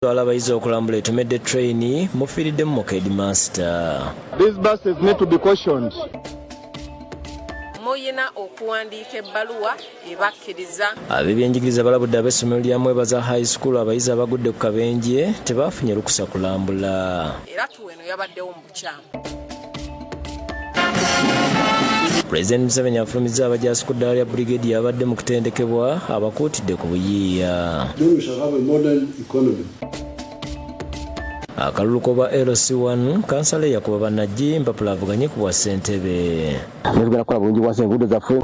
Twala abayizi okulambula etomedde train mufiiriddemu muka headmaster. These buses need to be cautioned. Muyina okuwandiika ebbaluwa ebakkiriza. Ab'ebyenjigiriza balabudde ab'essomero lya Mwebaza High School abayizi abagudde ku kabenje tebaafunye lukusa kulambula. Era tuweno yabaddewo mu bukyamu. Pulezidenti Museveni afulumizza abajaasi ku ddaala lya Brigade abadde mu kutendekebwa abakuutidde ku buyiiya. Then we shall have a modern economy. Akalulu k'obwa LC1 kansala eyakuba bannaggi mpapula avuganye ku bwa ssentebe. Tugenda kukola bulungi bwansi enguudo zaffe.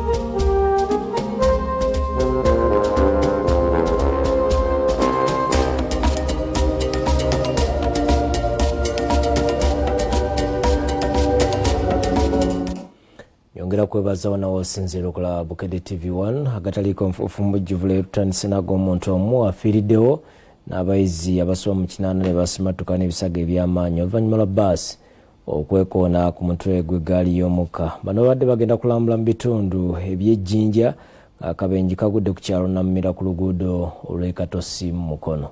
Nyongera kwebaza wona wosinziira okulaba Bukedde TV1 agataliiko nfuufu mu bujjuvu. Leero tutandise n'ag'omuntu omu afiiriddewo n'abayizi abasoba mu 8 ne basimattuka n'ebisago eby'amaanyi oluvannyuma lwa bbaasi okwekoona ku mutwe gw'eggaali y'omukka. Bano babadde bagenda kulambula mu bitundu eby'ejjinja ng'akabenje kagudde ku kyalo Namumira ku luguudo olw'e Katosi mu Mukono.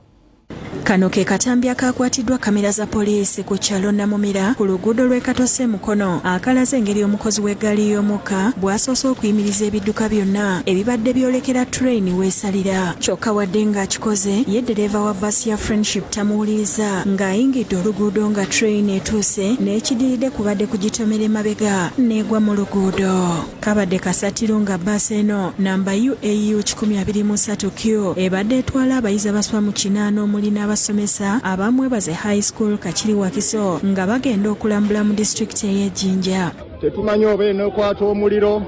Kano ke katambi akakwatiddwa kamera za poliisi ku kyalo Namumira ku luguudo lw'e Katosi e Mukono akalaze engeri omukozi w'eggaali y'omukka bw'asoose okuyimiriza ebidduka byonna ebibadde byolekera train weesalira. Kyokka wadde ng'akikoze, ye ddereeva wa bbaasi ya Friendship tamuwuliriza ng'ayingidde oluguudo nga train etuuse n'ekidiridde kubadde kugitomera emabega n'egwa mu luguudo. Kabadde kasatiro nga bbaasi eno namba UAU 123 Q ebadde etwala abayizi abasoba mu 8 omuli n'abasomesa abamwebaze High School Kakiri Wakiso nga bagenda okulambula mu disitulikiti ey'Ejjinja. Tetumanyi oba eneekwata omuliro,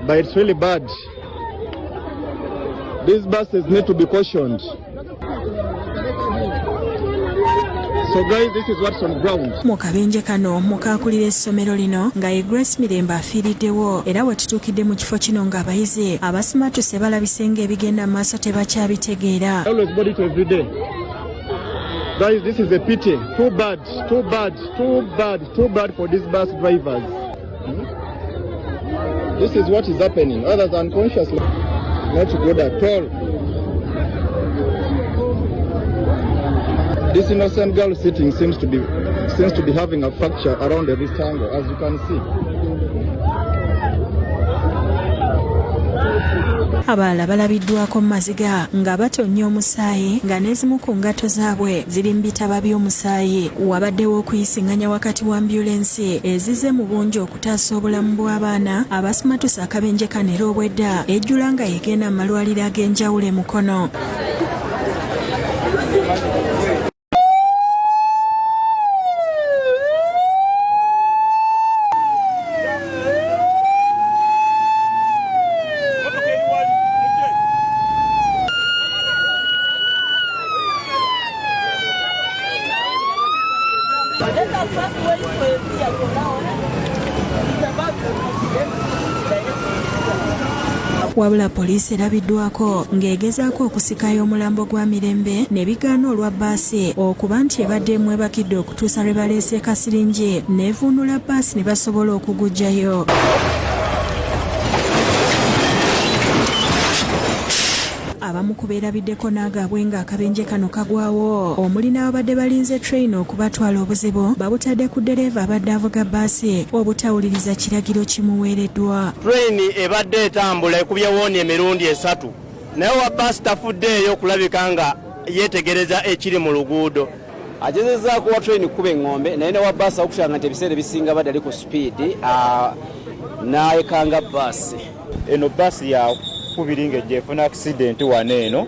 but it's really bad. These buses need to be cautioned. So guys, this is what's on ground. Mu kabenje kano mukaakulira essomero lino nga ye Grace Mirembe afiiriddewo era we tutuukidde mu kifo kino ng'abayizi abasimatuse balabise ng'ebigenda mu maaso tebakyabitegeera. I always body it every day. Guys, this is a pity. Too bad, too bad, too bad, too bad for these bus drivers. This is what is happening. Others unconsciously. Not good at all. This innocent girl sitting seems to be having a fracture around the wrist angle, as you can see. Abalala balabiddwako mu maziga nga batonnya omusaayi nga n'ezimu ku ngatto zaabwe ziri mu bitaba by'omusaayi. Wabaddewo okuyisinganya wakati wa ambyulensi ezizze mu bungi okutaasa obulamu bw'abaana abasimatuse akabenje kano era obwedda ejjula nga yegenda mu malwaliro ag'enjawulo e Mukono. Wabula poliisi erabiddwako ng'egezaako okusikayo omulambo gwa Mirembe ne bigaana olwa bbaasi okuba nti ebadde emwebakidde okutuusa lwe baleese kasiringi n'evuunula bbaasi ne basobola okuguggyayo. Abamu ku beerabiddeko n'agaabwe ng'akabenje kano kagwawo omuli n'ababadde balinze train okubatwala obuzibu babutadde ku ddereeva abadde avuga bbaasi obutawuliriza kiragiro kimuweereddwa. Train ebadde etambula ekubye wooni emirundi 3 naye owa bbaasi tafuddeeyo okulabika nga yeetegereza ekiri mu luguudo. Agezezzaako wa train kukuba eŋŋombe naye ne wa bbaasi okukyanga nti ebiseera ebisinga badde ali ku sipiidi n'ayekanga bbaasi. Eno bbaasi ya kubiri ng'ejja efuna accident wano eno.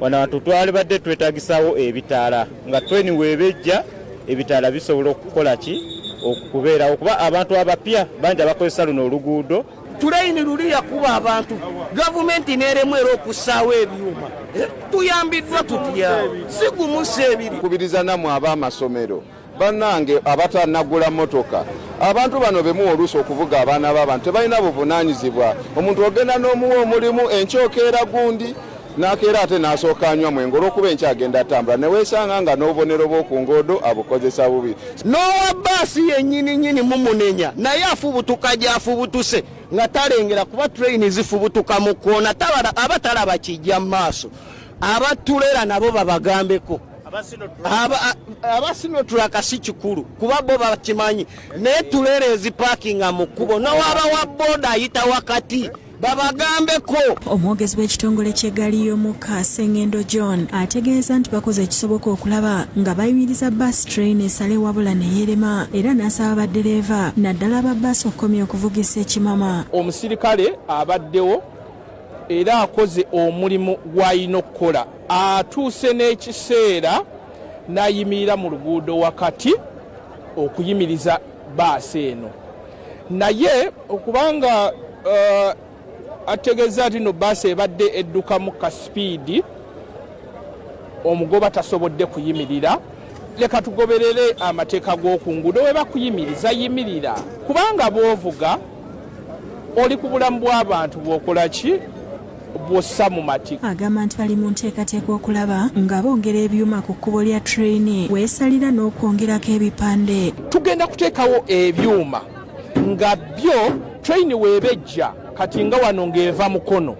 Wano abantu twalibadde twetagisaawo ebitaala nga train weeba ejja ebitaala bisobola okukola ki okubeerawo kuba abantu abapya bangi abakozesa luno oluguudo. Tuleyini luli yakuba abantu gavumenti n'eremu era okussaawo ebyuma. Tuyambiddwa tutya? Si gumu si ebiri. Kubiriza nammwe ab'amasomero bannange abatannagula mmotoka, abantu bano be muwa oluusi okuvuga abaana b'abantu tebalina buvunaanyizibwa. Omuntu ogenda n'omuwa omulimu enkyokeera gundi n'akeera ate n'asooka anywa mwenge olw'okuba enkya agenda atambula ne weesanga nga n'obubonero bw'oku nguudo abukozesa bubi. N'owa bbaasi yennyini nnyini mumunenya naye afubutuka gy'afubutuse nga talengera kuba train zifubutuka mu kkoona aba talaba kijja mu maaso. Abatulera nabo babagambeko. Abasinotraka si kikulu kuba bo bakimanyi, naye tulera ezipakinga mu kkubo nowaba wa boda ayita wakati babagambeko. Omwogezi w'ekitongole ky'eggaali y'omukka Sengendo John ategeeza nti bakoze ekisoboka okulaba nga bayimiriza bus train esale wabula ne yeerema era n'asaba baddereeva naddala aba bbaasi okukomya okuvugisa ekimama. Omusirikale abaddewo era akoze omulimu gw'alina okukola, atuuse n'ekiseera n'ayimirira mu luguudo wakati okuyimiriza baasi eno, naye okubanga ategeeza nti no baasi ebadde edduka mu kasipiidi, omugoba tasobodde kuyimirira. Leka tugoberere amateeka g'oku nguudo, we bakuyimiriza yimirira, kubanga bw'ovuga oli ku bulamu bw'abantu bw'okola ki bw'ossa mu mati. Agamba nti bali mu nteekateeka okulaba nga bongera ebyuma ku kkubo lya train weesalira n'okwongerako ebipande. Tugenda kuteekawo ebyuma nga byo train weebejja kati nga wano ng'eva Mukono,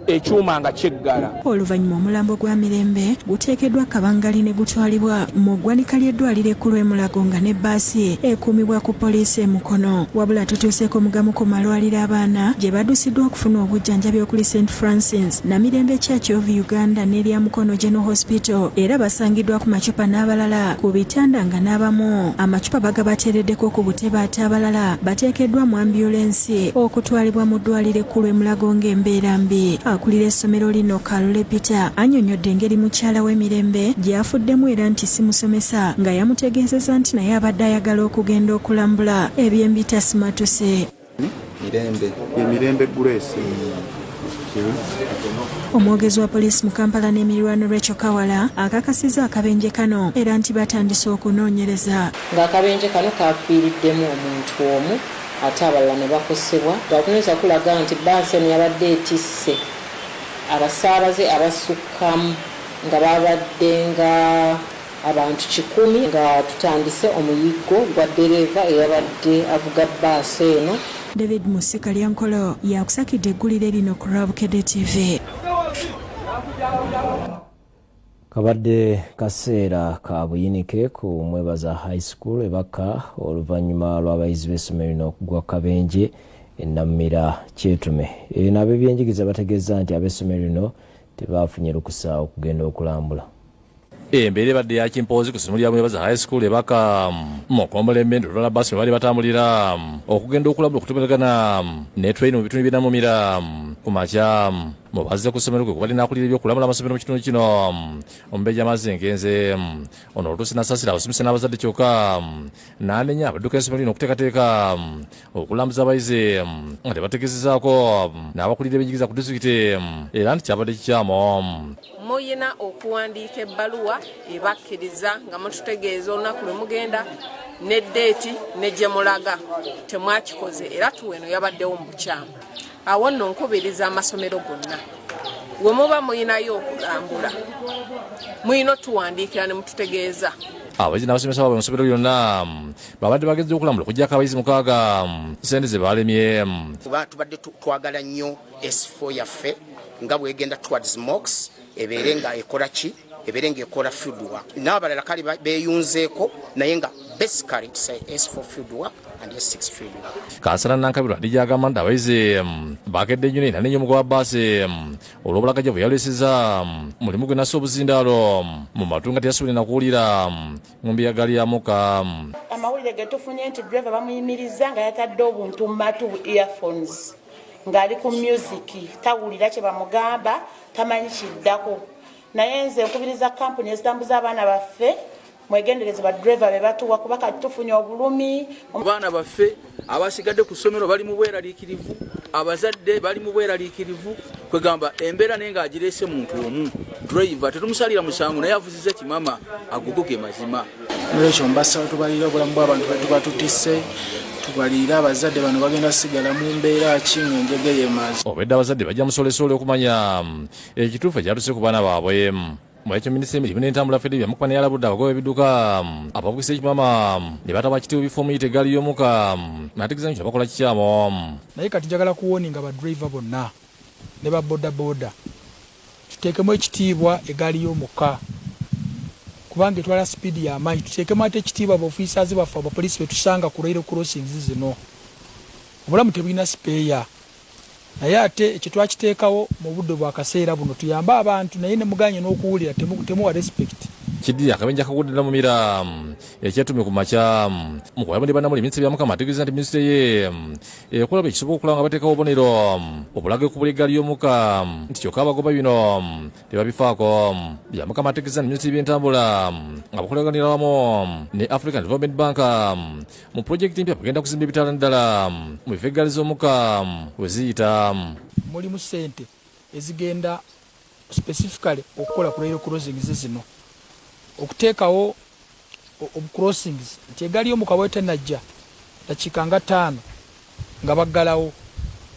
ekyuma nga kyeggala. Oluvannyuma omulambo gwa Mirembe guteekeddwa kabangali ne gutwalibwa mu ggwanika ly'eddwaliro ekkulu e Mulago nga ne bbaasi ekuumibwa ku poliisi e Mukono. Wabula tutuuseeko mu gamu ku malwaliro abaana gye baddusiddwa okufuna obujjanjabi okuli St Francis, Namirembe Church of Uganda n'erya Mukono General Hospital era basangiddwa ku macupa n'abalala ku bitanda nga n'abamu amacupa bagabateereddeko ku butebe ate abalala bateekeddwa mu ambyulensi okutwalibwa mu ddwaliro ekkulu e Mulago ng'embeera mbi. Akulira essomero lino Kalule Peter annyonnyodde engeri mukyala we Mirembe gy'afuddemu era nti si musomesa nga yamutegeezezza nti naye abadde ayagala okugenda okulambula ebyembi tasimatuse. Mirembe. Ye Mirembe Grace. Omwogezi wa poliisi mu Kampala n'emirirwano Rachel Kawala akakasizza akabenje kano era nti batandise okunoonyereza. Ng'akabenje kano kafiiriddemu omuntu omu ate abalala ne bakosebwa. Okunoonyereza kulaga nti bbaasi eno yabadde etisse abasaabaze abasukkamu nga babadde nga abantu 100 nga tutandise omuyiggo gwa ddereeva eyabadde avuga bbaasi eno. David Musika Lyankolo yakusakidde eggulire lino ku lwa Bukedde TV. Kabadde kaseera ka buyinike ku Mwebaza High School e Bakka oluvannyuma lw'abayizi b'essomero lino okugwa ku kabenje e Namumira Kyetume. Eno ab'ebyenjigiriza bategeezza nti ab'essomero lino tebaafunye lukusa okugenda okulambula. Embeera ebadde ya kimpoozi ku ssomero lya Mwebaza High School e Bakka mu ggombolola e Mmende olwa bbaasi mwe baali batambulira okugenda okulambula okutumiragana ne train mu bitundu by'e Namumira ku makya. Mu bazze ku ssomero kwe kubadde n'akulira ebyokulambula amasomero mu kitundu kino Omumbejja Mazzi Nkenze. Ono olutuuse n'asaasira abasomesa n'abazadde kyokka n'anenya abadduka essomero lino okuteekateeka okulambuza abayizi nga tebategeezezaako n'abakulira ebyenjigiriza ku disitulikiti era nti kyabadde kikyamu. Muyina okuwandiika ebbaluwa ebakkiriza nga mututegeeza olunaku lwe mugenda ne ddeeti ne gye mulaga. Temwakikoze era tuweno yabaddewo mu bukyamu. Awo nno nkubiriza amasomero gonna, we muba muyinayo okulambula muyina otuwandiikira ne mututegeeza. Abayizi n'abasomesa baabwe mu ssomero lyonna babadde bagenze okulambula okuggyako abayizi 6 ssente ze baalemye. Kuba tubadde twagala nnyo S4 yaffe nga bwegenda towards mocks ebeere nga ekola ki, ebeere nga ekola field work, n'abalala kale beeyunzeeko, naye nga basically it's a S4 field work and S6 field work. Kansala Nankabirwa Hadija agamba nti abayizi bakedde nnyo era n'ennyo omugoba wa bbaasi olw'obulagajjavu bwe yalwesezza mulimu gwe nassa obuzindaalo mu matu nga teyasobodde na kuwulira ng'ombi ya ggaali ya mukka. Amawulire ge tufunye nti driver bamuyimirizza nga yatadde obuntu mu matu, earphones, ng'ali ku music, tawulira kye bamugamba, tamanyi kiddako. Naye nze nkubiriza kampuni ezitambuza abaana baffe, mwegendereze ba driver be batuwa, kuba kati tufunye obulumi. Abaana baffe abasigadde ku ssomero bali mu bweraliikirivu, abazadde bali mu bweraliikirivu, kwegamba embeera naye ng'agireese muntu omu driver, tetumusalira musango naye avuziza kimama, agogo ge mazima. Nolwekyo mbasaba tubalire obulamu bw'abantu be tuba tutisse, tubalirire abazadde bano bagenda sigala mu mbeera ki ng'enjege yemaze. Obwedda abazadde bajja musolesoole okumanya ekituufu ekyatuse ku baana baabwe. Mu ekyo minisita emirimu n'entambula Fred Byamukama naye alabudde abagoba b'ebidduka abavugisa ekimama ne bataba kitiibwa ebifo omuyita eggaali y'omukka n'ategeeza nti kino bakola kikyamu. Naye kati njagala kuwoninga ba driver bonna ne ba boda boda. Tuteekemu ekitiibwa egaali y'omukka kubanga etwala sipiidi ya maanyi. Tuteekemu ate ekitiibwa ba officers baffe abapoliisi be tusanga ku rail crossings zino. Obulamu tebulina sipeeya naye ate ekyo twakiteekawo mu budde bwa kaseera buno tuyambe abantu naye ne mugaanye n'okuwulira temuwa respect. Kiddirira akabenje akagudde Namumira ekyetumye ku makya. Mu kuwayaamu ne bannamawulire, Minisita Byamukama ategeezezza nti minisitule ye ekola buli kisoboka okulaba nga bateekawo obubonero obulaga ekkubo ly'eggaali y'omukka nti kyokka abagoba bino tebabifaako. Byamukama ategeezezza nti minisitule y'ebyentambula nga bakolaganira wamu ne African Development Bank mu pulojekiti empya bagenda kuzimba ebitaala naddala mu bifo eggaali z'omukka we ziyita. Mulimu ssente ezigenda specifically okukola ku rail crossings zino, okuteekawo obucrossings nti egaali y'omukka bweba tenajja dakiika nga ttaano nga baggalawo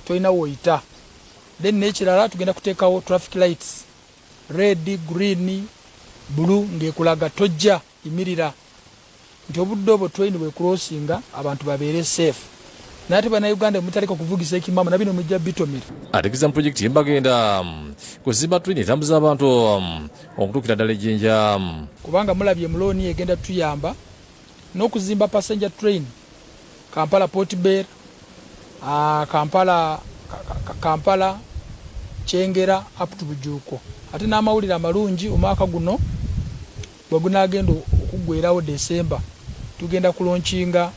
tolina woyita. Then n'ekirala tugenda kuteekawo traffic lights red, green, blue ng'ekulaga tojja yimirira nti obudde obwo train bwecrossinga abantu babeere safe. Naye ate bannayuganda bwemutaleka okuvugisa ekimama nabino mujja bitomera. Ategeeza mu pulojekiti ye bagenda kuzimba train etambuza abantu okutuukira ddala e Jinja. Kubanga mulabye mu looni egenda tuyamba n'okuzimba passenger train Kampala Port Bell, Kampala Kyengera up to Bujuuko. Ate n'amawulire amalungi, omwaka guno bwe gunaagenda okuggwerawo December tugenda kulaunchinga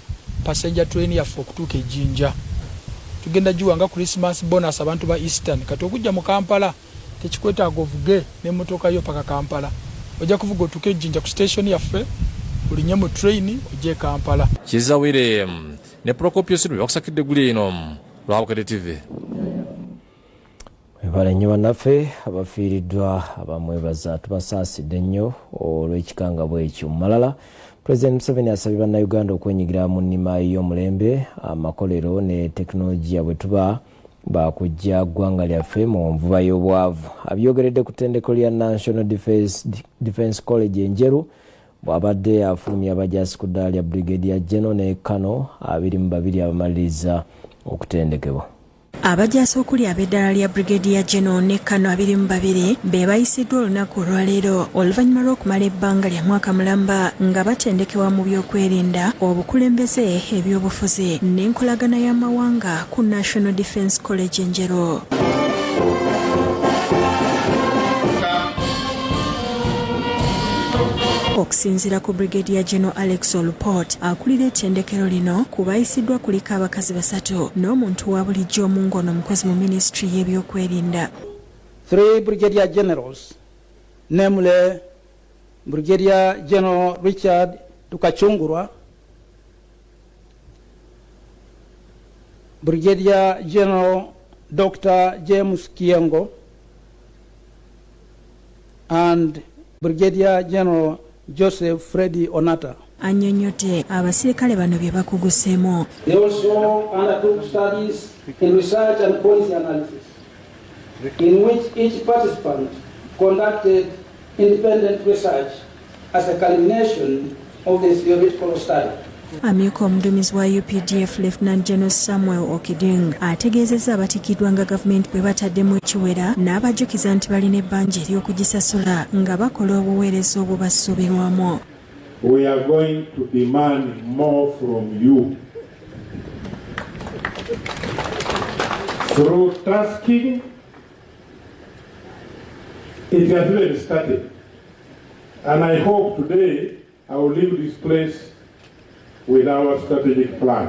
passenger train yaffe okutuuka e Jinja. Tugenda giwa nga Christmas bonus abantu ba Eastern. Kati okujja mu Kampala tekikwetaaga ovuge n'emmotoka yo paka Kampala. Ojja kuvuga otuuke e Jinja ku station yaffe, olinye mu train ojje e Kampala. Kizawire ne Procopius bwe bakusakidde eggulire lino lwa Bukedde TV. Mwebale nnyo bannaffe abafiiriddwa abamwebaza, tubasaasidde nnyo olw'ekikangabwa ekyo. Mu malala, Pulezidenti Museveni asabye bannayuganda okwenyigira mu nnima y'omulembe, amakolero ne tekinologiya bwe tuba baakujja ggwanga lyaffe mu nvuba y'obwavu. Abyogeredde ku ttendekero lya National Defence College e Njeru bw'abadde afulumya abajaasi ku ddaala lya Brigadier General ne Colonel 22 abamaliriza okutendekebwa. Abajaasi okuli ab'eddaala lya Brigadier General ne Colonel 22 be bayisiddwa olunaku olwaleero oluvannyuma lw'okumala ebbanga lya mwaka mulamba nga batendekebwa mu by'okwerinda, obukulembeze, ebyobufuzi n'enkolagana y'amawanga ku National Defence College e Njeru. Okusinziira ku Brigadier General Alex Olupot akulira ettendekero lino, ku bayisiddwa kuliko abakazi basatu n'omuntu wa bulijjo omu ng'ono omukozi mu minisitule y'ebyokwerinda. Three Brigadier Generals, namely Brigadier General Richard Tukacungurwa, Brigadier General Dr. James Kiengo, and Brigadier General Joseph Freddy Onata. Annyonnyodde abasirikale bano bye bakuguseemu. They also undertook studies in research and policy analysis, in which each participant conducted independent research as a culmination of the theoretical study. Amyuka omuduumizi wa UPDF Lieutenant General Samuel Okiding ategeezezza abatikiddwa nga gavumenti bwe bataddemu ekiwera n'abajjukiza nti balina ebbanja ery'okugisasula nga bakola obuweereza obubasuubirwamu. We are going to demand more from you. Through tasking, it has even started. And I hope today I will leave this place with our strategic plan.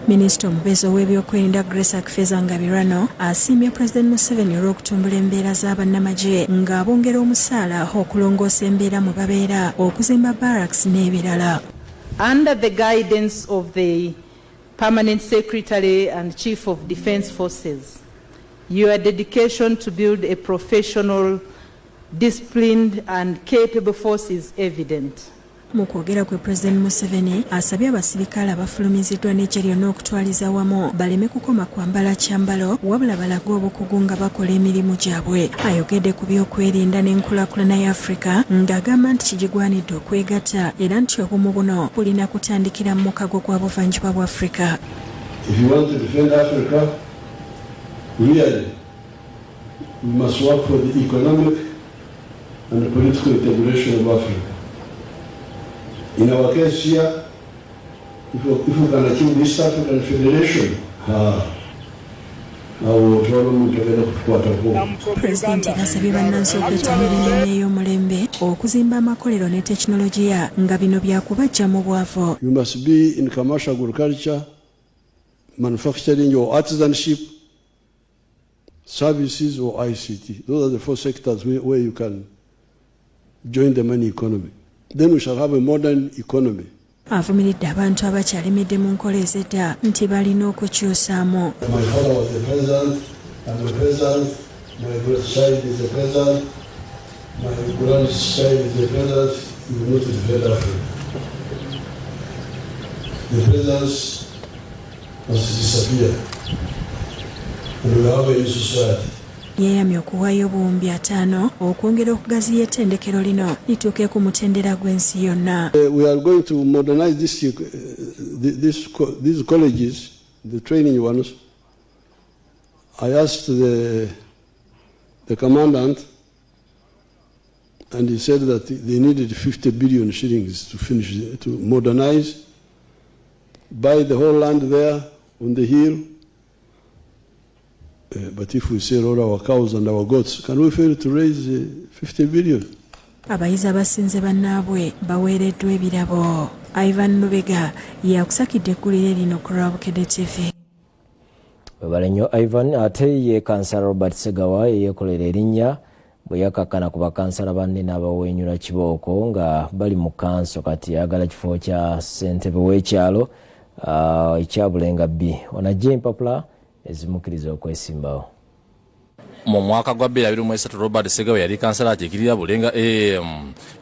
Minisita omubeezi ow'ebyokwerinda Grace Akifeza Ngabirano asiimye Pulezidenti Museveni olw'okutumbula embeera z'abannamagye ng'abongera omusaala, okulongoosa embeera mwe babeera, okuzimba barracks n'ebirala. Under the guidance of the Permanent Secretary and Chief of Defense Forces, your dedication to build a professional, disciplined and capable force is evident. Mu kwogera kwe, Pulezidenti Museveni asabye abasirikale abafulumiziddwa n'eggye lyonna okutwaliza wamu baleme kukoma kwambala kyambalo wabula balage obukugu nga bakola emirimu gyabwe. Ayogedde ku byokwerinda n'enkulaakulana ya Afirika ng'agamba nti kigigwanidde okwegatta era nti obumu buno bulina kutandikira mu mukago gwa buvanjuba bwa Afirika. If you want to defend Africa, really, we must work for the economic and political integration of Africa. In our case here, if we can achieve the East African Federation, awo twala omuntu agenda kutukwatako. Pulezidenti asabye bannansi okwettanira ennimi ey'omulembe, okuzimba amakolero ne tekinologiya, nga bino byakubaggya mu bwavu. You must be in commercial agriculture, manufacturing or artisanship, services or ICT. Those are the four sectors where you can join the money economy. Then we shall have a modern economy. Avumiridde abantu abakyalemedde mu nkola ez'edda nti balina okukyusaamu. My father was the president, I'm the president, my grandchild is the president, my grandchild is the president. You will not defend Africa. The presidents must disappear and we have a new society. Yeeyamye okuwaayo 5,000 okwongera okugaziya ettendekero lino lituuke ku mutendera gw'ensi yonna. We are going to modernize these colleges, the training ones. I asked the commandant, and he said that they needed 50 billion shillings to finish, to modernize, buy the whole land there on the hill. But if we sell all our cows and our goats, can we fail to raise 50 billion? Abayizi abasinze bannaabwe baweereddwa ebirabo. Ivan Lubega yakusakidde eggulire lino ku lwa Bukedde TV. Webale nnyo, Ivan. Ate ye Kansala Robert Segawa yeyekolera erinnya bwe yakakkana ku bakansala banne n'abawenyula kibooko nga bali mu kanso. Kati ayagala kifo kya ssentebe w'ekyalo ekya Bulenga B. Onajja empapula ezimukkiriza okwesimbawo. Mu mwaka gwa 2023, Robert Segawa yali kansala akiikirira Bulenga A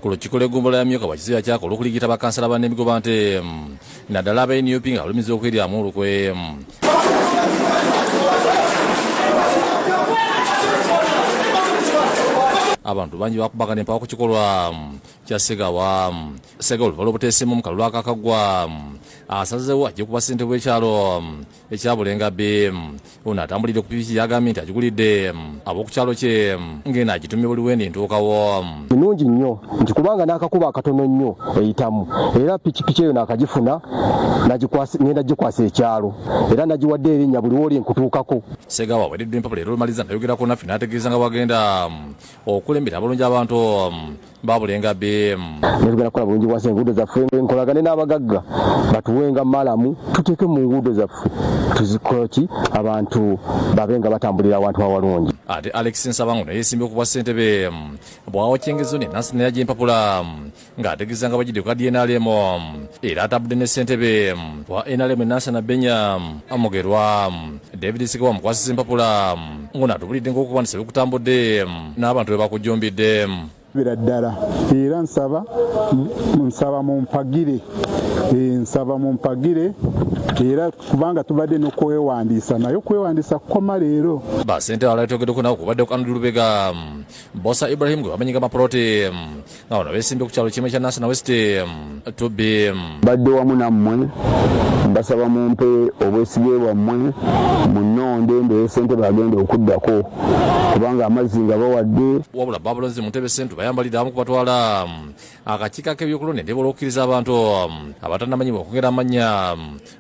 ku lukiiko lw'eggombolola ya Myuka bwa kiseera kyako olw'okuligita bakansala banne nte naddala aba NUP nga alumiza okweryamu olukwe. Abantu bangi bakubagana empawa ku kikolwa kya Segawa. Segawa oluva lw'obuteesimu mu kalulu akakaggwa asazeewo ajje kuba ssentebe w'ekyalo ekya Bulenga B. Ono atambulidde ku pikipiki yagambye nti agigulidde ab'oku kyalo kye, ng'eno agitumye buli wendi ntuukawo. Nnungi nnyo nti kubanga n'akakuba akatono nnyo eyitamu, era pikipiki eyo naakagifuna, ngenda gikwasa ekyalo, era nagiwadde erinnya buli wooli nkutuukako. Segawa aweereddwa empapula era olumaliza nayogerako naffe n'ategeeza nga bwagenda okulembera abalungi abantu ba Bulenga B. Netugenda kukola bulungi bwansi enguudo zaffe, nkolagane n'abagagga batuwenga malamu tuteeke mu nguudo zaffe, tuzikoki abantu babe nga batambulira awantu awalungi. Ate Alex Nsabango naye yesimbye okuba ssentebe bwawo Kyengezo ne Nansi naye empapula ng'ategeeza nga bagidde ku DNRM, era atambudde ne ssentebe wa NRM Nansana Benya Amugerwa. David Segawa mukwasisa empapula ng'ono atubulidde ng'okuwandisa bwe kutambudde n'abantu bwe bakujumbidde. Bira ddala, era nsaba mumpagire, nsaba mumpagire era kubanga tubadde n'okwewandiisa, naye okwewandiisa kukoma leero. Basente abalala twogeddeko nabo kubadde ku Andrew Lubega, Bosa Ibrahim gwe bamanyi nga Maproti, nga bano beesimbye ku kyalo kimu ekya Nansana West 2B. Badde wamu nammwe, mbasaba mumpe obwesige bwammwe, munnonde mbeere ssentebe agenda okuddako, kubanga amazzi nga bawadde. Wabula babulonzi mu ntebe Sentu bayambalidde abamu kubatwala akakiiko ak'ebyokulonda entebe olw'okukkiriza abantu abatannamanyibwa okwongera amannya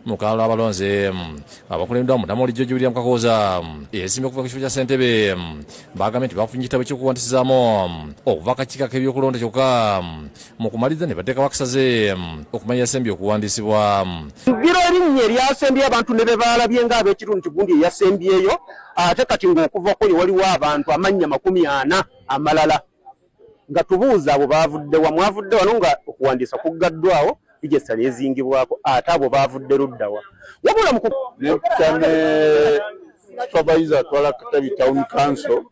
mu kalalo abalonzi abakulembeddwa munnamawulire George William Kakooza eyesimbye okuva ku kifo kya ssentebe. Bagambye nti bafunye ekitabo eky'okuwandisizaamu okuva akakiiko ak'ebyokulonda, kyokka mu kumaliriza ne bateekawo akasaze okumanya yasembye okuwandiisibwa. Ngira erinnya eryasembye abantu ne be baalabye ng'ab'ekitundu nti gundi eyasembyeyo, ate kati ng'okuvako ye waliwo abantu amannya 40 amalala, nga tubuuza abo baavudde wa? Mwavudde wano nga okuwandiisa kuggaddwawo, register nezingibwako, ate abo baavudde luddawa? Wabula mu Nempita ne supervisor atwala Katabi Town Council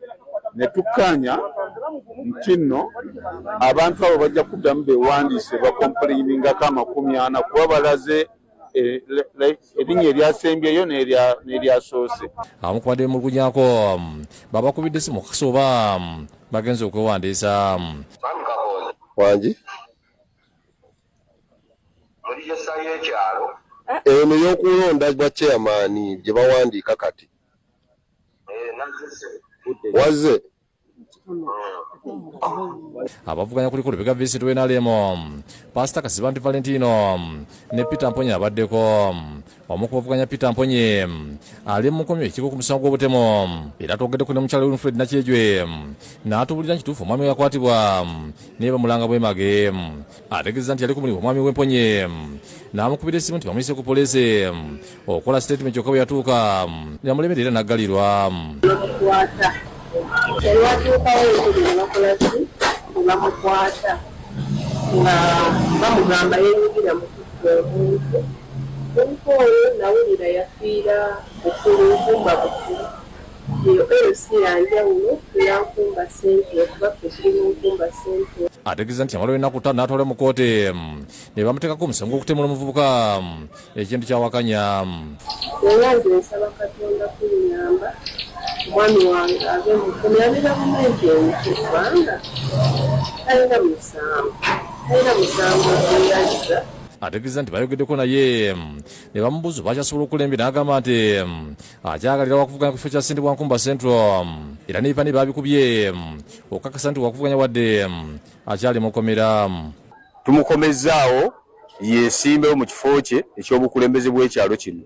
ne tukkaanya nti nno abantu abo bajja kuddamu beewandiise bakomplainingako 40 kuba balaze erinnya eryasembyeyo n'eryasoose. Abamu ku badde bemulugunyako babakubidde essimu okukakasa oba bagenze okwewandiisa. Wangi. Muri register y'ekyalo? Eno y'okulonda bwa chairman gye bawandiika kati. Nazze. Wazze? Abavuganya kuliko Lubega Vincent w'NRM, Pasita Kasibanti Valentino ne Peter Mponye abaddeko. Omu ku bavuganya Peter Mponye ali mu nkomyo ekigo ku musango gw'obutemu era twogeddeko ne mukyala Winfred Nakyejwe n'atubuulira kituufu omwami we yakwatibwa naye bamulanga bwemage. Ategeeza nti yali ku mulimu omwami w'Emponye n'amukubira essimu nti bamuyise ku poliisi okukola sitatimenti kyokka bwe yatuuka yamulemera era n'aggalirwa. Bamukwata olwatuukawo entebe ne bakola ki ne bamukwata nga bamugamba yenyigira mu kutta omuntu. Omuntu oyo nawulira yafiira Bukulu, Nkumba Bukulu. Eyo LC ya njawulo ku ya Nkumba Central kuba ffe tuli mu Nkumba Central. Ategeeza nti yamalawo ennaku ttaano n'atwalibwa mu kkooti ne bamuteekako omusango gw'okutemula omuvubuka ekintu ky'awakanya. Senga nze nsaba Katonda kunnyamba omwami wange ave mu kkomera ne gavumenti emute kubanga talina musango, talina musango gwe yazza. Ategeeza nti bayogeddeko naye ne bamubuuza oba akyasobola okukulembera n'agamba nti akyagalira wakuvuganya ku kifo kya ssentebe wa Nkumba Central era n'ebipande baabikubye okukakasa nti wakuvuganya wadde akyali mu kkomera. Tumukomezzaawo yeesimbewo mu kifo kye eky'obukulembeze bw'ekyalo kino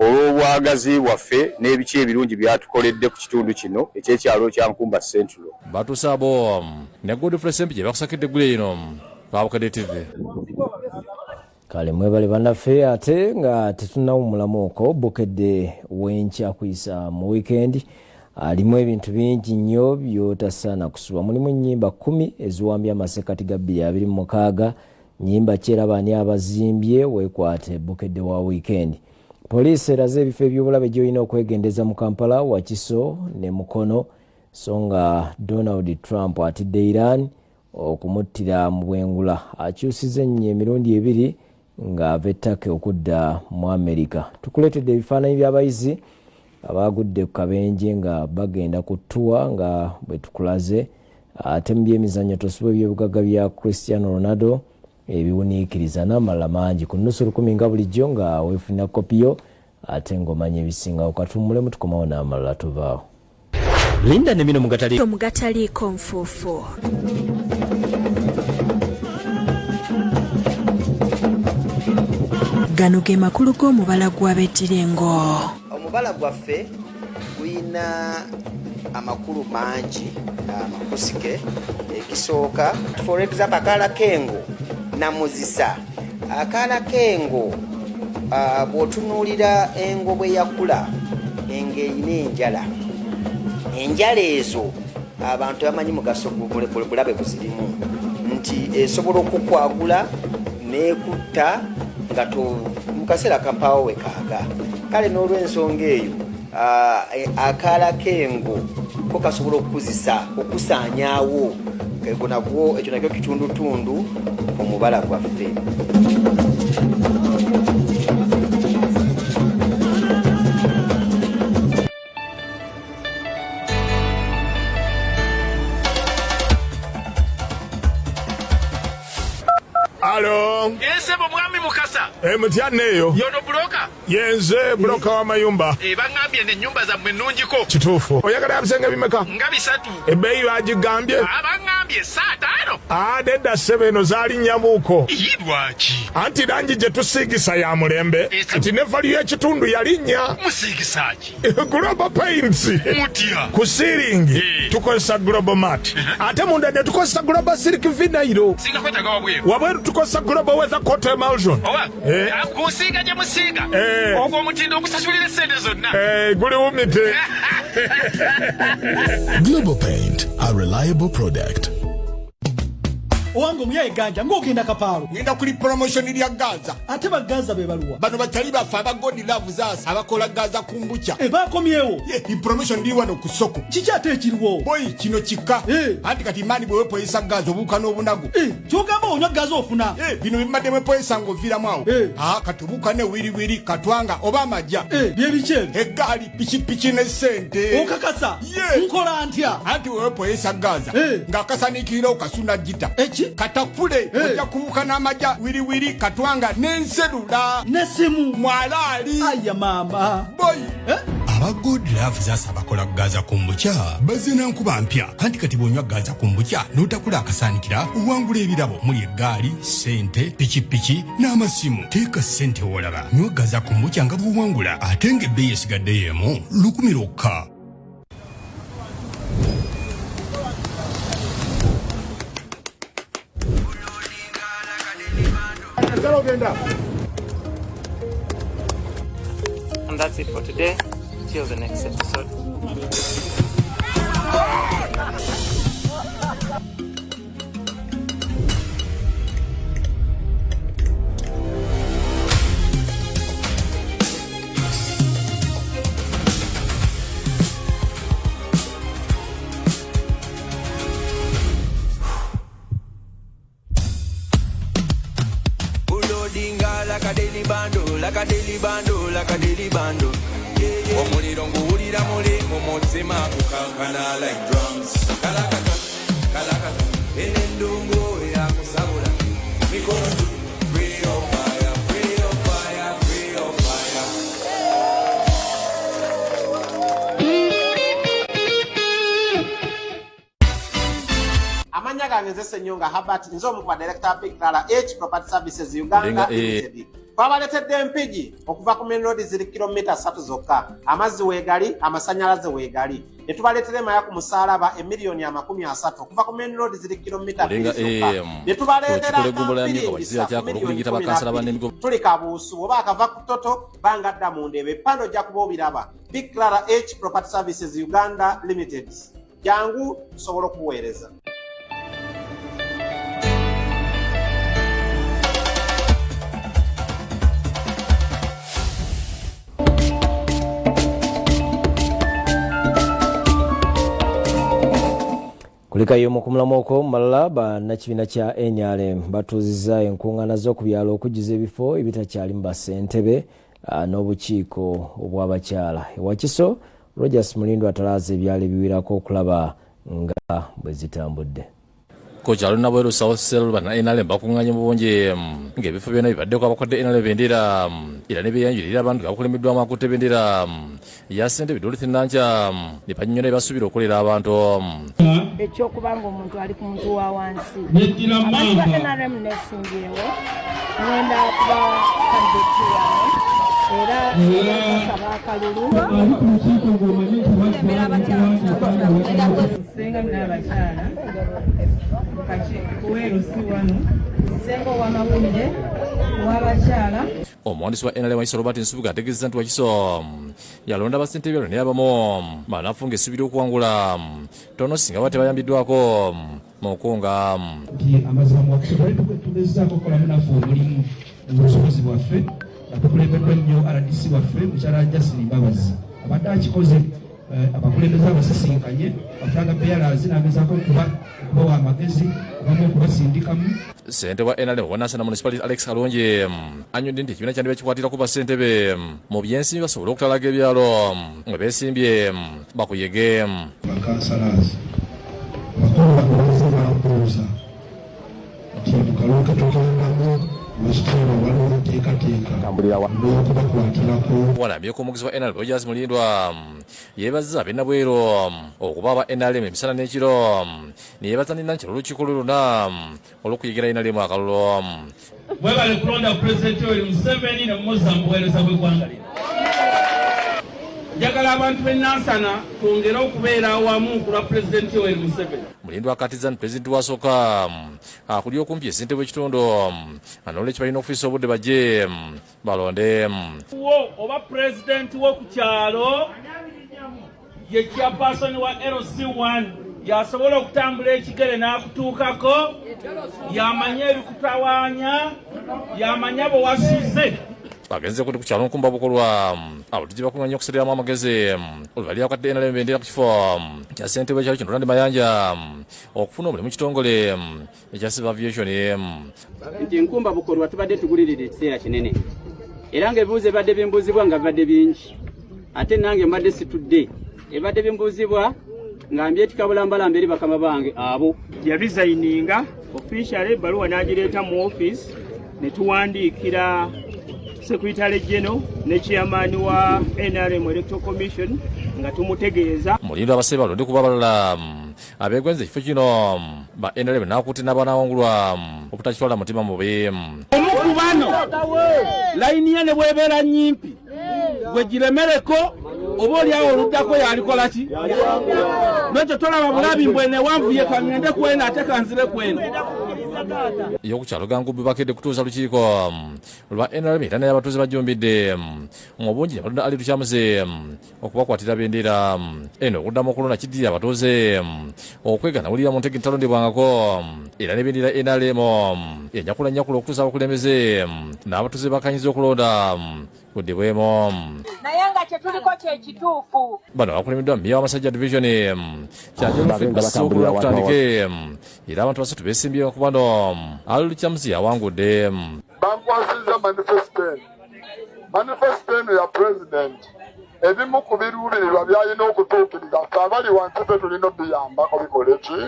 olw'obwagazi bwaffe n'ebiki ebirungi by'atukoledde ku kitundu kino eky'ekyalo kya Nkumba Central. Batuusa abo ne Godfrey Ssempijja bakusakidde eggulire lino ku Bukedde TV. Kale mwebale bannaffe, ate nga tetunnawummulamuuko, Bukedde w'enkya kuyisa mu wiikendi alimu ebintu bingi nnyo by'otasaana kusubwa. Mulimu ennyimba 10 eziwambye amasekkati ga 2026. Nnyimba ki era baani abazimbye? Weekwate Bukedde wa wiikendi. Poliisi eraze ebifo eby'obulabe gy'olina okwegendeza mu Kampala, Wakiso ne Mukono. So nga Donald Trump atidde Iran okumuttira mu bwengula, akyusiza ennyo emirundi ebiri ng'ava e Turkey okudda mu Amerika. Tukuleetedde ebifaananyi by'abayizi abaagudde ku kabenje nga bagenda ku ttuwa nga bwe tukulaze. Ate mu by'emizannyo tosubwa ebyobugagga bya Cristiano Ronaldo ebiwuniikiriza n'amalala mangi ku nnusu 1000 nga bulijjo nga weefunira kopi yo ate ng'omanya ebisingawo. Katuwummulemu, tukomawo n'amalala, tuvaawo. Linda ne bino mugatali omugataliiko nfuufu. Gano ge makulu g'omubala gw'abeddira engo. Omubala gwaffe guyina amakulu mangi amakusike. Ekisooka, for example, akaala k'engo namuzisa. Akaala k'engo, bw'otunuulira engo bwe yakula, engo erina enjala. Enjala ezo abantu bamanyi mugaso bulabe buzirimu, nti esobola okukwagula n'ekutta nga mu kaseera kampaawo wekaaga. Kale n'olw'ensonga eyo, akaala k'engo ko kasobola okukuzisa, okusaanyaawo ego nagwo. Ekyo nakyo kitundutundu omubala gwaffe. Alo. Ssebo mwami Mukasa. E, mutya neeyo? Yono broker? Yenze broker w'amayumba. E, baŋŋambye n'ennyumba zammwe nnungiko. Kituufu. Oyagala ya bisenge bimeka? Nga 3. Ebbeeyi bagigambye? Ah, baŋŋambye 5. Ah, nedda ssebo, eno zaali nnyamuuko. Iyi, lwaki? Anti langi gye tusiigisa ya mulembe. Kati ne value y'ekitundu yalinnya. Musiigisa ki? Global Paints. Mutya? Ku ceiling tukozesa Global Mat, ate munda ne tukozesa Global Silk Vinyl. Singa kwetaaga wabweru? Wabweru tukozesa Global Weather Coat Emulsion. Owa Eh. Ku nsiiga gye musiiga, ogwo omutindo ogusasulira essente zonna. Eh, guli wumite. Global Paint, a reliable product. Owange omuyaye ganja ng'ogenda Kapaalo. Ngenda kuli promotion lya Gaza. Ate bagaza be baluwa? Bano bakyali baffe aba God Love Zas abakola Gaza kumbucha. E, bakomyewo. Ye promotion ndi wano ku soko. Kiki ate ekiriwo? Boy, kino kika. Anti kati mani bwe wepoyesa Gaza obuuka n'obunago. Kyogamba onywa Gaza ofuna? Bino bimadde mwepoyesa ng'oviiramu awo. Ah, kati obuuka ne wiriwiri katwanga oba amajja. Byebiki ebyo? Eggaali, pikipiki ne ssente. Okakasa? Ye. Nkola ntya? Anti wewepoyesa Gaza ng'akasaniikirira okasuna gita. Eki? Katakule, ojja kubuuka n'amajja, wiriwiri katwanga n'enserula n'essimu mwalaali. Aya maama. Boy. Aba God Love Zasa abakola Gaza Kombucha bazze na nkuba mpya, anti kati bw'onywa Gaza Kombucha n'otakula akasaanikira, owangula ebirabo muli eggaali, ssente, pikipiki n'amasimu. Teeka ssente w'olaba, nywa Gaza Kombucha nga bw'owangula, ate ng'ebbeeyi esigadde y'emu, 1000 lwokka. And that's it for today. Till the next episode. Ulodinga like a daily bando, like a daily bando, like a daily bando. Omuliro nguwulira muli mu mutima gukankana like drums. Kalakata, kalakata, eno endungu eyakusabula. Mikono juu, free your fire, free your fire, free your fire. Amanya gange nze Ssenyonga Herbert, nze omu ku badirekita Big Clara H Property Services Uganda Olinga, Limited. Twabaleetedde Empigi okuva ku main road, ziri kilomita 3 zokka. Amazzi weegali, amasannyalaze weegali. Ne tubaleetera Emaya ku Musaalaba 30 million okuva ku main road, ziri kilomita Olinga, 2 zokka. Ne tubaleetera Olukiiko lw'eggombolola ya Myuga Kampiringisa bakizira ku kyakola miliyoni okuligita kumi na bakansala bbiri. bannemigo. Tuli Kabuusu oba akava ku Toto banga dda mu Ndeeba. Epande ojja kuba obiraba. Big Clara H Property Services Uganda Limited. Jangu tusobole okuweereza. Kulikayo mu kumulamu okwo malala, bannakibiina kya NRM batuuzizza enkuŋŋaana z'oku byalo okujjuza ebifo ebitakyalimu bassentebe n'obukiiko obw'abakyala. Ewakiso, Rogers Mulindo atalaaza ebyalo ebiwerako okulaba nga bwe zitambudde. Ku kyalo Nabweru South Cell, banna NRM bakuŋŋaanye mu bungi ng'ebifo byonna bibaddeko abakwadde NRM bendera era ne beeyanjulira abantu nga bakulembeddwamu akutte bendera ya ssentebe Dorothy Nankya ne bannyonnyola bye basuubira okukolera abantu. Ekyokuba nga omuntu ali ku muntu wa wansi, Neddira abantu ba Mamba. NRM nesimbyewo, ngenda kuba kandidate wano era basaba akalulu. Ali ku lukiiko ng'omanyi nti waggwa. Nsenga n'abakyala kuweero si wano, nsenga ow'amawulire ow'abakyala. Omuwandiisi wa NRM Wakiso Robert Nsubuga ategeezezza nti Wakiso yalonda bassentebe byalo naye abamu banafu ng'essuubi ly'okuwangula tono singa baba tebayambiddwako mu nkunga. Nti amazima mu Wakiso twali tugezzaako okukolamu naffe omulimu mu busobozi bwaffe nga tukulembeddwa nnyo RDC waffe mukyala Justin Mbabazi, abadde akikoze abakulembeze abasisinkanye ba flag bearers n'agezaako okubawa amagezi, abamu okubasindikamu. Ssentebe wa NRM wa Nansana Municipality Alex Kalungi annyonnyodde nti ekibiina kyandiba kikwatirako bassentebe mu byensimbi basobole okutalaga ebyalo nga beesimbye bakuyege. Bakansalazi bakulu bano bazze bambuuza nti mu kalulu ketugendamu wekitiibwa waliwo enteekateeka n'okubakwatirako. Walambye omuwagizi wa NRM Rogers Mulindwa yeebazza ab'e okuba aba NRM emisana n'ekiro, neyeebaza ne olukiiko lwe lwonna olw'okuyigira NRM akalulu. Mwebale kulonda Pulezidenti Yoweri Museveni ne mumuzza mu buweereza bw'eggwanga lino. Njagala abantu b'e Nansana twongere okubeera awamu ku lwa Pulezidenti Yoweri Museveni. Mulindwa akatiza nti pulezidenti wasooka akuli okumpi essentebe w'ekitundu, n'olwekyo balina okufiisa obudde bajje balonde. Wo oba pulezidenti wo ku kyalo ye chairperson wa LC1, yasobola okutambula ekigere n'akutuukako, yamanya ebikutawaanya, yamanya bwe wasuze. Bagenze kuti ku kyalo Nkumba Bukolwa abatujju bakuŋŋanya okusaliramu amagezi olubali akwadde NRM bendera ku kifo kya ssentebe w'ekyalo kino Ronald Mayanja okufuna omulimu kitongole ekya Civil Aviation. Nti Nkumba Bukolwa tubadde tugulirira ekiseera kinene, era ng'ebibuuzo ebibadde bimbuuzibwa nga bibadde bingi, ate nange mbadde situdde ebibadde bimbuuzibwa nga mbyetika bulambalamba eri bakama bange abo. Yaresigninga officially, ebbaluwa n'agireeta mu office ne tuwandiikira Secretary General ne chairman wa NRM Electoral Commission nga tumutegeeza. Mulindo abasebe balonde kuba abalala abeegwenza ekifo kino ba NRM n'akutte n'abanawangulwa obutakitwala mutima mubi. Omu ku bano layini ye ne bw'ebeera nnyimpi gwe giremereko oba oliawo oluddako yalikola ki? Lwekyo tolaba bulabi mbwe newanvuye kangende kweno ate kanzire kweno. Ey'oku kyalo Gangubbi bakedde kutuuza lukiiko lwa NRM era naye abatuuze bajjumbidde mu bungi ne balonda Ali Lukyamuzi okubakwatira bendera. Eno okuddamu okulonda kiddirira abatuuze okwegana wulira mu ntege ntalondebwangako era ne bendera NRM enjakula njakula okutuusa abakulembeze n'abatuuze bakanyiza okulonda kuddibwemu. Naye nga kyetuliko kyekituufu. Bano bakulembeddwa Mmeeya w'Amasajja Division Kyanjo kutandike era abantu basatu beesimbye ku bano Ali Lukyamuzi yawangudde. Bankwasizza manifesito eno. Manifesito eno ya Pulezidenti, ebimu ku biruubirirwa by'alina okutuukiriza, ffe abali wansi ffe tulina obiyambako bikole ki.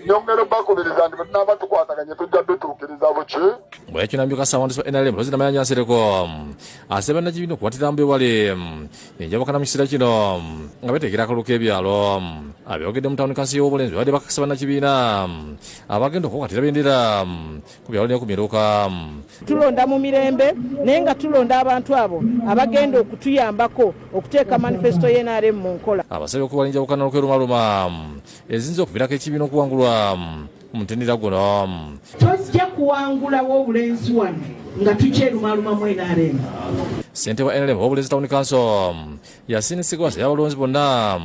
Nyongera bakubiriza nti bwe tunaaba tukwataganye tujja bituukiriza buki. Bwekyo nambyuka Ssabawandiisi wa NRM Rosina Mayanja Nsereko asaba bannakibiina okukwatira mbewale enjawukana mu kiseera kino nga betegera akalulu k'ebyalo. Abyogedde mu tawuni kansi y'Obulenzi babadde bakakasa bannakibiina abagenda okukwatira bendera ku byalo ne ku miruka. Tulonda mu mirembe naye nga tulonda abantu abo abagenda okutuyambako okuteeka manifesito ya NRM mu nkola. Abasabye okwewala enjawukana n'okwerumaluma eziyinza okuviirako ekibiina okuwangulwa ku mutendera guno. Tojja kuwangulawo Obulenzi wano nga tukyerumalumamu NRM. Ssentebe wa NRM Obulenzi Town Council Yasin Ssegawa asabye abalonzi bonna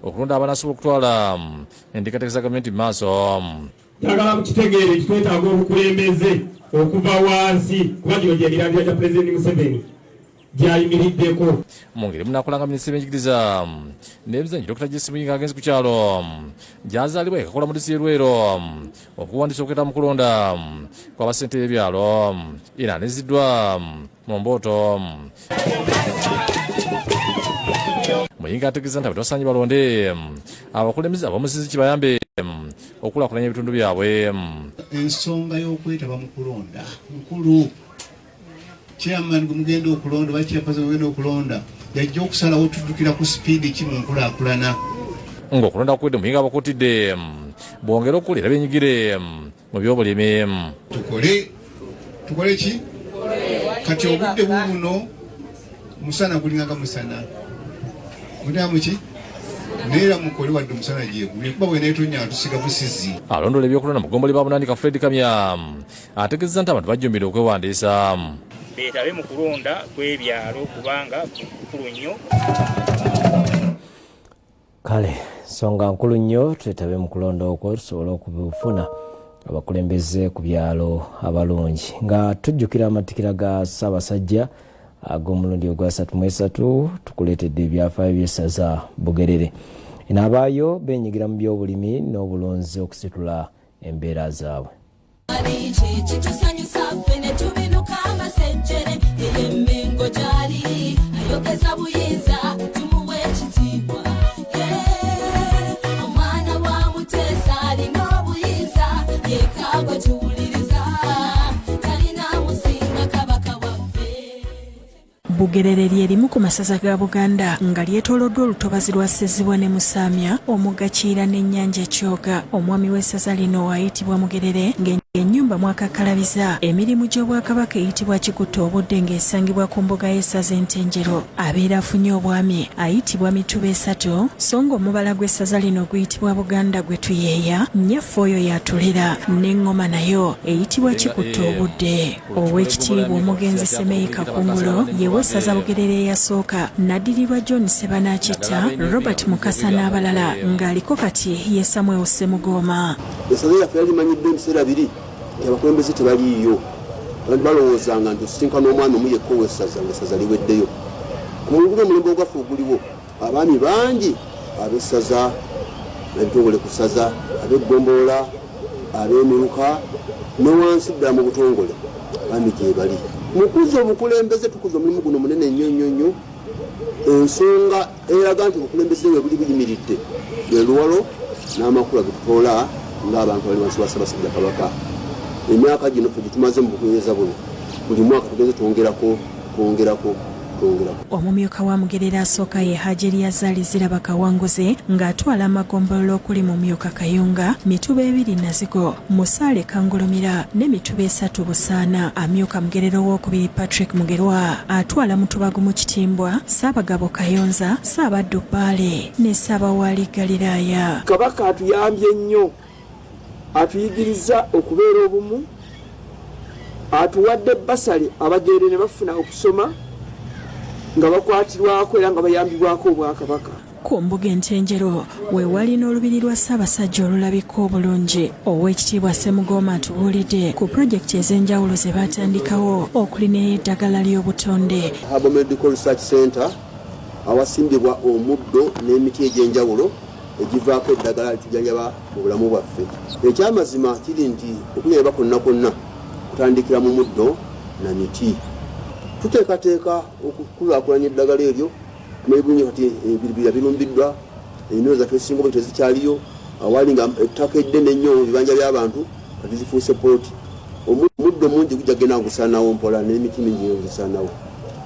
okulonda abanasobola okutwala enteekateeka za gavumenti mu maaso. Njagala mukitegeere nti twetaaga obukulembeze okuva wansi kuba gino gye mirandira gya Pulezidenti Museveni gy'ayimiriddeko. Mu ngeri munakolanga minisitiri w'ebyenjigiriza n'emizannyo Dokita JC Muyingo agenze ku kyalo gy'azaalibwa e Kakola mu disitulikiti y'e Luweero okuwandiisa okwetaba mu kulonda kwa bassentebe b'ebyalo era aniziddwa mu mbooto. Muyingo ategeeza nti abantu basaanye balonde abakulembeze ab'omusinzi kibayambe okukulaakulanya ebitundu byabwe. Ensonga y'okwetaba mu kulonda nkulu. Chairman gwe mugenda okulonda oba chairperson gwe mugenda okulonda yajja okusalawo tuddukira ku sipiidi ki mu nkulaakulana. Ng'okulonda kuwedde, Muyingo abakuutidde bongere okukola era benyigire mu byobulimi. Tukole, tukole ki? Kati obudde bubuno musana gulinga nga musana munamuki naye era mukole wadde omusana gyeguli kuba bweneetonya tusiga busizi. Alondola ebyokulonda mu ggombolola ba Bunanika Fred Kamya ategeezezza nti abantu bajjumbidde okwewandiisa. Beetabe mu kulonda kw'ebyalo kubanga kukulu nnyo. Kale nsonga nkulu nnyo twetabe mu kulonda okwo tusobole okufuna abakulembeze ku byalo abalungi. Nga tujjukira amatikira ga Ssaabasajja ag'omulundi ogwa 33, tukuleetedde ebyafaayo by'essaza Bugerere. Eno abaayo beenyigira mu by'obulimi n'obulunzi okusitula embeera zaabwe. Kitusanyusa ffe ne tubinuka amasejjere ey'Emmengo gy'ali ayogeza buyinza tumuwe ekitiibwa. Omwana wa Muteesa alina obuyinza yekagwa tuwuliriza talina musinga kabaka waffe. Bugerere lye limu ku masaza ga Buganda nga lyetooloddwa olutobazi lwa Ssezibwa ne Musaamya, omugga Kiyira n'ennyanja Kyoga. Omwami w'essaza lino ayitibwa Mugerere ng'ennyumba mwakakkalabiza emirimu gy'Obwakabaka eyitibwa Kikutte obudde ng'esangibwa ku mbuga y'essaza Entenjeru. Abeera afunye obwami ayitibwa Mituba Esatu, so ng'omubala gw'essaza lino guyitibwa Buganda gwe tuyeeya, nnyaffe oyo y'atulera, n'eŋŋoma nayo eyitibwa Kikutte obudde. Oweekitiibwa Omugenzi Semeyi Kakungulu ye w'essaza Bugerere eyasooka, n'addirirwa John Ssebanaakitta, Robert Mukasa n'abalala ng'aliko kati ye Samuel Ssemugooma. Essaza lyaffe yali limanyiddwa ebiseera biri nti abakulembeze tebaliiyo. Abantu balowoozanga nti osisinkana omwami omu yekka ow'essaza ng'essaza liweddeyo. Ku mulundi omulembe ogwaffe oguliwo, abaami bangi ab'essaza, ab'ebitongole ku ssaza, ab'eggombolola, ab'emiruka ne wansi ddala mu butongole abaami gyebali. Mukuza obukulembeze, tukuza omulimu guno munene nnyo nnyo nnyo. Ensonga eraga nti obukulembeze bwe buli buyimiridde lwe luwalo n'amakula ge tutoola ng'abantu abali wansi wa Ssaabasajja Kabaka. Emyaka gino ffe gye tumaze mu buweereza buno, buli mwaka tugenze twongerako Twongerako, twongerako. Omumyuka wa Mugerere asooka ye Haji Eriyazaali Ziraba Kawanguzi ng'atwala amagombolola okuli Mumyuka Kayunga, Mituba ebiri Nazigo, Musaale Kangulumira ne Mituba esatu Busaana. Amyuka Mugerere owookubiri Patrick Mugerwa atwala Mutuba gumu Kitimbwa, Ssaabagabo Kayonza, Ssaabaddu Bbaale ne Ssaabawaali Galiraaya. Kabaka atuyambye nnyo, atuyigirizza okubeera obumu, atuwadde bbasale Abagerere ne bafuna okusoma nga bakwatirwako era nga bayambibwako Obwakabaka. Ku mbuga Entenjeru we wali n'olubiri lwa Ssaabasajja olulabika obulungi. Oweekitiibwa Ssemugooma atubuulidde ku pulojekiti ez'enjawulo ze baatandikawo okuli n'ey'eddagala ly'obutonde. Herbal Medical Research Centre awasimbibwa omuddo n'emiti egy'enjawulo egivaako eddagala litujjanjaba mu bulamu bwaffe. Ekyamazima kiri nti okujjanjaba kwonna kwonna kutandikira mu muddo na miti. Tuteekateeka okukulaakulanya eddagala eryo. Tumanyi bulungi kati ebibira birumbiddwa, ennimiro zaffe ezisinga obungi tezikyaliyo, awaali nga ettaka eddene ennyo ebibanja by'abantu kati zifuuse poloti. Omuddo mungi gujja kugenda nga gusaanawo mpola n'emiti mingi gisaanawo.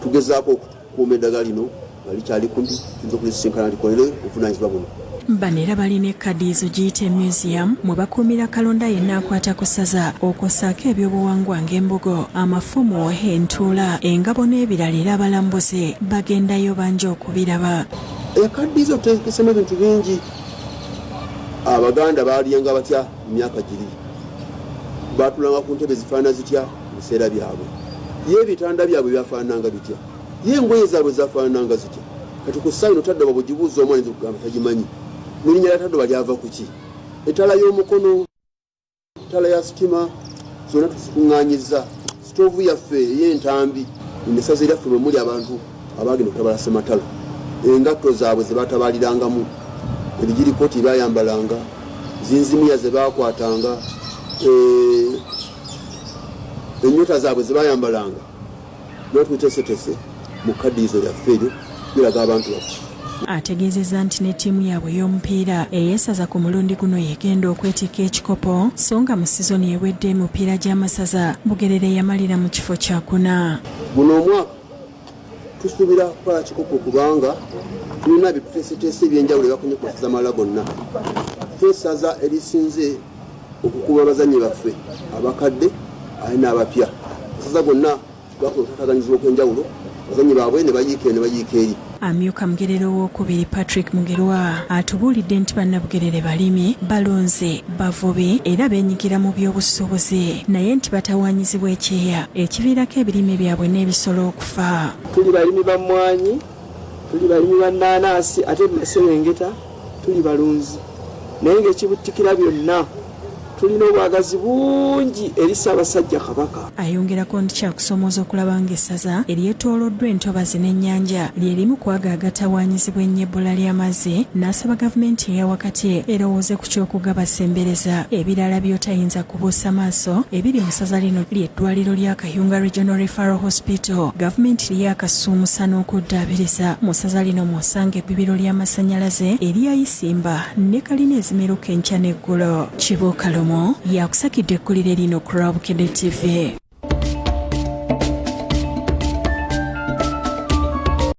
Tugezaako okukuuma eddagala lino nga likyali kumpi, tuyinza okulisisinkana likolere obuvunaanyizibwa buno. Bano era balina ekkaddiyizo giyite museum mwe bakuumira kalonda yenna akwata ku ssaza okwo ssaako ebyobuwangwa ng'embugo, amafumu, entuula, engabo n'ebirala era abalambuzi bagendayo bangi okubiraba. Ekaddiyizo tuteekesemu ebintu bingi. Abaganda baalyenga batya mu myaka giri? Baatulanga ku ntebe zifaanana zitya mu biseera byabwe? Ye ebitanda byabwe byafaanananga bitya? Ye engoye zaabwe zafaanananga zitya? Kati ku ssaawa eno Taddoba bw'ogibuuza omwana ayinza okugamba tagimanyi. N'erinnya lya Taddoba lyava ku ki? Ettaala y'omukono, ettaala ya sitima zonna tuzikuŋŋaanyizza. Sitoovu yaffe ey'entambi, lino essaza eryaffe mwe muli abantu abaagenda okutabala Ssematalo. Engatto zaabwe ze baatabaalirangamu, ebigirikooti bye baayambalanga, zinzimiya ze baakwatanga, ennyota zaabwe ze baayambalanga. Byonna tubiteeseteese mu kkaddiyizo lyaffe eryo biraga abantu baffe. Ategeezezza nti ne ttiimu yaabwe ey'omupiira ey'essaza ku mulundi guno y'egenda okwetikka ekikopo so nga mu sizoni ewedde emipiira gy'amasaza Bugerere yamalira mu kifo kyakuna. Guno omwaka tusuubira kutwala kikopo kubanga tulina bye tuteeseteese eby'enjawulo ebibakonye ku masaza amalala gonna. Ffe essaza erisinze okukuuma abazannyi baffe abakadde ate n'abapya. Amasaza gonna gakola okutaataganyizibwa okw'enjawulo abazannyi baabwe ne bayiika eno ne bayiika eri. Amyuka Mugerere owookubiri Patrick Mugerwa atubuulidde nti Bannabugerere balimi, balunzi, bavubi era beenyigira mu by'obusuubuzi naye nti batawaanyizibwa ekyeya ekiviirako ebirime byabwe n'ebisolo okufa. Tuli balimi ba mmwanyi, tuli balimi ba nnaanaasi ate mu maserengeta tuli balunzi naye ng'ekibuttikira byonna tulina obwagazi bungi eri Ssaabasajja Kabaka. Ayongerako nti kyakusoomooza okulaba ng'essaza eryetooloddwa entobazi n'ennyanja lye limu ku ago agatawaanyizibwa ennyo ebbula ly'amazzi n'asaba gavumenti eya wakati erowooze ku ky'okugabasembereza. Ebirala by'otayinza kubuusa maaso ebiri mu ssaza lino ly'eddwaliro lya Kayunga Regional Referral Hospital gavumenti lye yakasuumusa n'okuddaabiriza. Mu ssaza lino mw'osanga ebbibiro ly'amasannyalaze erya Isimba ne kalina ezimeruka enkya n'eggulo. Kibuuka Lumu yakusakidde eggulire lino ku lwa Bukedde TV.